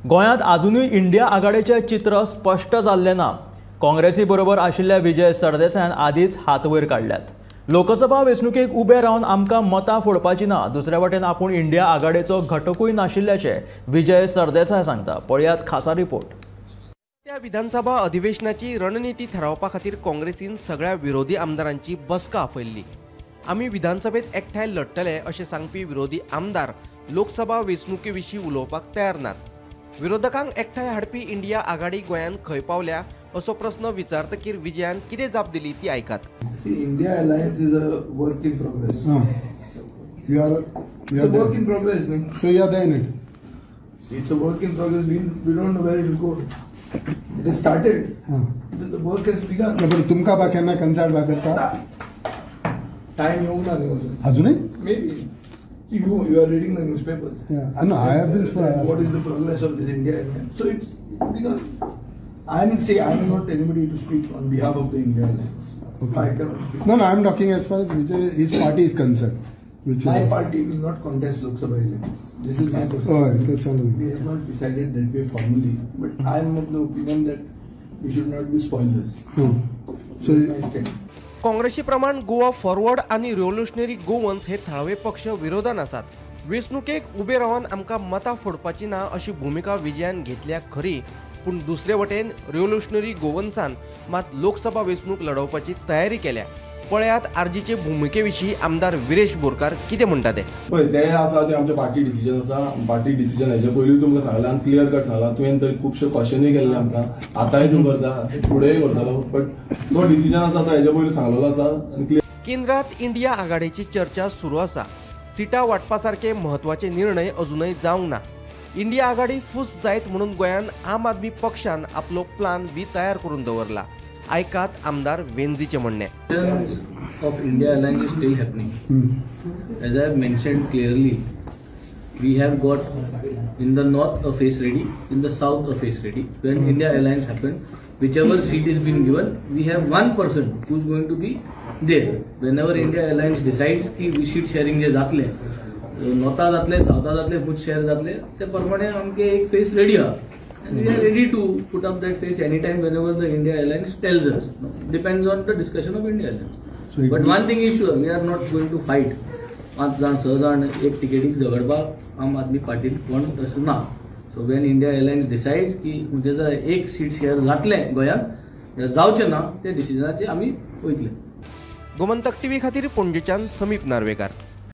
गोंयांत आजुनूय इंडिया आघाडेचें चित्र स्पश्ट जाल्लें ना. काँग्रेसी बरोबर आशिल्ल्या विजय सरदेसायान आदींच हात वयर काडल्यात. लोकसभा वेंचणुकेक उबे रावन आमकां मतां फोडपाची ना. दुसरे वटेन आपूण इंडिया आघाडेचो घटकूय नाशिल्ल्याचें विजय सरदेसाय सांगता. पळयात खासा रिपोर्ट. त्या विधानसभा अधिवेशनाची रणनिती थारावपा खातीर काँग्रेसीन सगळ्या विरोधी आमदारांची बसका आपयल्ली. आमी विधानसभेत एकठांय लढटले अशें सांगपी विरोधी आमदार लोकसभा वेंचणुके विशीं उलोवपाक तयार नात. विरोधकांक एकठांय हाडपी इंडिया आघाडी गोंयांत खंय पावल्या असो प्रस्न विचारतकीर विजयान कितें जाप दिली ती आयकात. India Alliance is a work in progress. You are It's a work in progress. So you are there in it. It's a work in progress. We don't know where it will go. It has started. The work has begun. पण तुमकां बा केन्ना consult बा करता? Time येवंक ना न्ही अजून. अजूनय? Maybe. You are reading the newspapers. Yeah. No, I have been. What is the progress of this India Alliance? So it's begun. I am say I am not anybody to speak on behalf of the India Alliance. Okay. I cannot speak. No, no, I am talking as far as Vijay, his party is concerned. Which my party will not contest Lok Sabha elections. This is my personal. Oh, that's all. We have not decided that way formally, but I am of the opinion that we should not be spoilers. So my stand. काँग्रेसी प्रमाण Goa forward आनी revolutionary Goans हे थळावे पक्ष विरोधान आसात. वेंचणुकेक उबे रावन आमकां मतां फोडपाची ना अशी भुमिका विजयान घेतल्या खरी, पूण दुसरे वटेन रिव्होल्युशनरी गोवन्सान मात लोकसभा वेंचणूक लढोवपाची तयारी केल्या. पळयात आरजीचे भुमिके विशीं आमदार विरेश बोरकार कितें म्हणटा ते. पळय ते आसा ते आमचे पार्टी डिसिजन आसा. पार्टी डिसिजन हेजे पयलीं तुमकां सांगलां आनी क्लियर कट सांगलां. तुवें तरी खुबशे क्वेश्चनूय केल्ले आमकां, आतांय तूं करता, फुडेंय करतलो, बट तो डिसिजन आसा तो हेजे पयलीं सांगलेलो आसा आनी क्लियर. केंद्रात इंडिया आघाडेची चर्चा सुरू आसा. सिटां वांटपा सारके म्हत्वाचे निर्णय अजूनय जावंक ना. इंडिया आघाडी फूस जायत म्हणून गोंयांत आम आदमी पक्षान आपलो प्लान बी तयार करून दवरला. आयकात आमदार वेंझीचे म्हणणे. Of India Alliance is still happening. As I have mentioned clearly, we have got in the north a face ready, in the south a face ready. When India Alliance happened, whichever seat is been given, we have one person who is going to be there. Whenever India Alliance decides ki we seat sharing जे जातले, नॉर्था जातले, साउथा जातले, खूब share जातले, ते प्रमाणे आमके एक face ready आहा. And we are ready to put up that face anytime whenever the India Alliance tells us. Depends on the discussion of India Alliance. So but one thing is sure, we are not going to fight. 5 जाण 6 जाण एक टिकेटीक झगडपाक आम आदमी पार्टीन कोण तशें ना. So when India Alliance decides की म्हणजे एक सीट शेअर जातलें गोंयांत जावचें ना, ते डिसिजनाचेर आमी वयतले. गोमंतक टीव्ही खातीर पणजेच्यान समीप नार्वेकार.